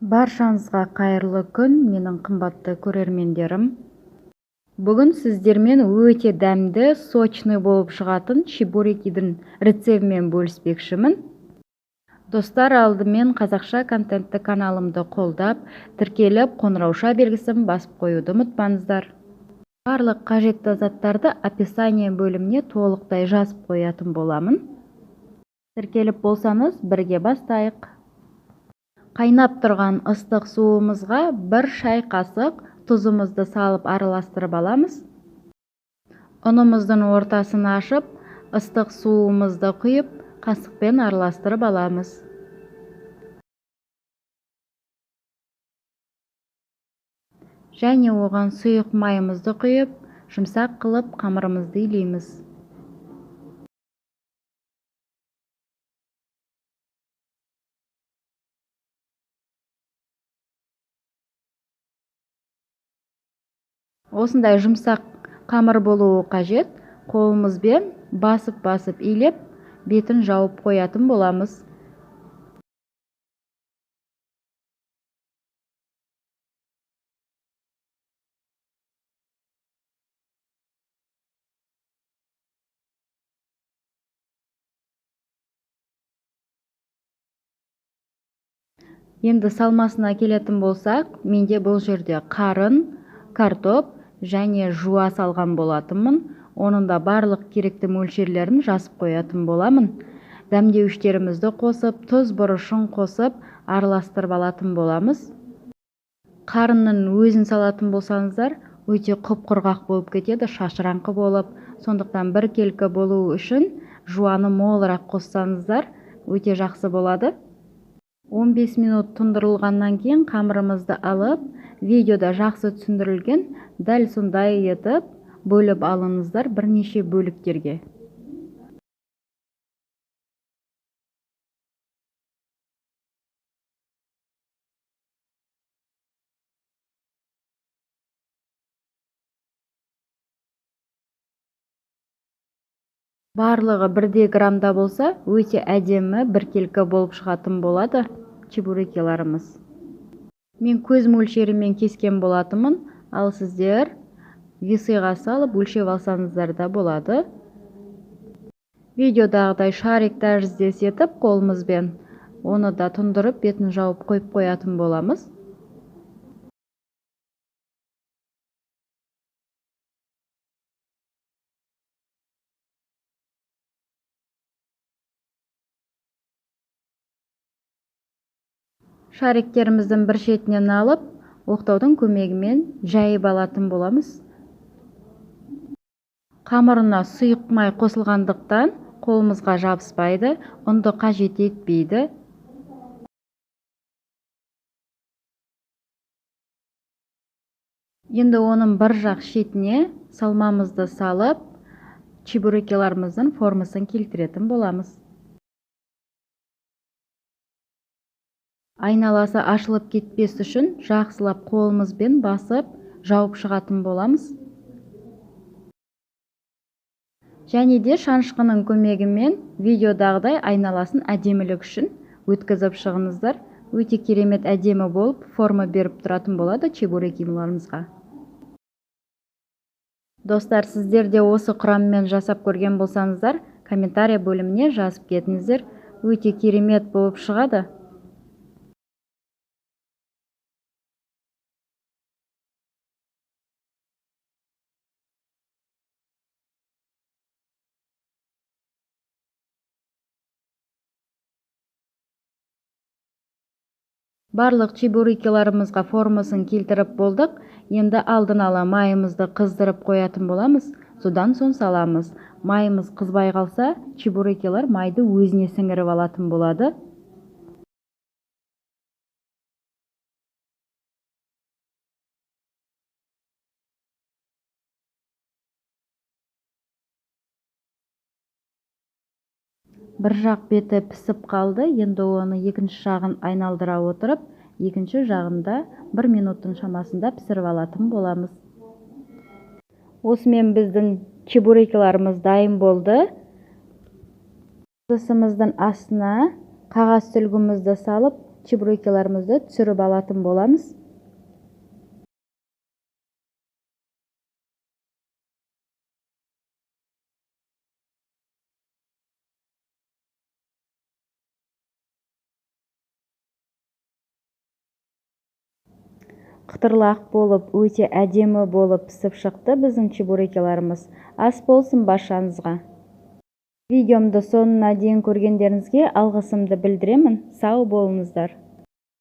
Баршаңызға қайырлы күн, менің қымбатты көрермендерім. Бүгін сіздермен өте дәмді, сочный болып шығатын чебурекидің рецептімен бөліспекшімін. Достар, алдымен қазақша контентті каналымды қолдап, тіркеліп, қоңырауша белгісін басып қоюды ұмытпаңыздар. Барлық қажетті заттарды описание бөліміне толықтай жазып қоятын боламын. Тіркеліп болсаңыз, бірге бастайық. Қайнап тұрған ыстық суымызға бір шай қасық тұзымызды салып араластырып аламыз. Ұнымыздың ортасын ашып, ыстық суымызды құйып, қасықпен араластырып аламыз. Және оған сұйық майымызды құйып, жұмсақ қылып қамырымызды илейміз. Осындай жұмсақ қамыр болуы қажет. Қолымызбен басып-басып илеп, бетін жауып қоятын боламыз. Енді салмасына келетін болсақ, менде бұл жерде қарын, картоп және жуа салған болатынмын. Оның да барлық керекті мөлшерлерін жазып қоятын боламын. Дәмдеуіштерімізді қосып, тұз бұрышын қосып, араластырып алатын боламыз. Қарынның өзін салатын болсаңыздар, өте құп-құрғақ болып кетеді, шашыраңқы болып. Сондықтан біркелкі болуы үшін жуаны молырақ қоссаңыздар, өте жақсы болады. 15 минут тұндырылғаннан кейін қамырымызды алып, видеода жақсы түсіндірілген, дәл сондай етіп бөліп алыңыздар бірнеше бөліктерге. Барлығы бірдей граммда болса, өте әдемі біркелкі болып шығатын болады чебурекиларымыз. Мен көз мөлшерімен кескен болатынмын, ал сіздер весыға салып өлшеп алсаңыздар да болады. Видеодағыдай шарик тәріздес етіп қолымызбен оны да тұндырып, бетін жауып қойып қоятын боламыз. Шариктеріміздің бір шетінен алып, оқтаудың көмегімен жайып алатын боламыз. Қамырына сұйық май қосылғандықтан қолымызға жабыспайды, ұнды қажет етпейді. Енді оның бір жақ шетіне салмамызды салып, чебурекиларымыздың формасын келтіретін боламыз. Айналасы ашылып кетпес үшін жақсылап қолымызбен басып, жауып шығатын боламыз. Және де шанышқының көмегімен видеодағыдай айналасын әдемілік үшін өткізіп шығыңыздар. Өте керемет әдемі болып форма беріп тұратын болады чебурекиларымызға. Достар, сіздер де осы құраммен жасап көрген болсаңыздар, комментария бөліміне жазып кетіңіздер. Өте керемет болып шығады. Барлық чебурекиларымызға формасын келтіріп болдық. Енді алдын ала майымызды қыздырып қоятын боламыз. Содан соң саламыз. Майымыз қызбай қалса, чебурекилар майды өзіне сіңіріп алатын болады. Бір жақ беті пісіп қалды, енді оны екінші жағын айналдыра отырып, екінші жағында бір минуттың шамасында пісіріп алатын боламыз. Осымен біздің чебурекиларымыз дайын болды. Ыдысымыздың астына қағаз сүлгімізді салып, Чебурекиларымызды түсіріп алатын боламыз. Қытырлақ болып, өте әдемі болып пісіп шықты біздің чебурекиларымыз. Ас болсын баршаңызға. Видеомды соңына дейін көргендеріңізге алғысымды білдіремін. Сау болыңыздар.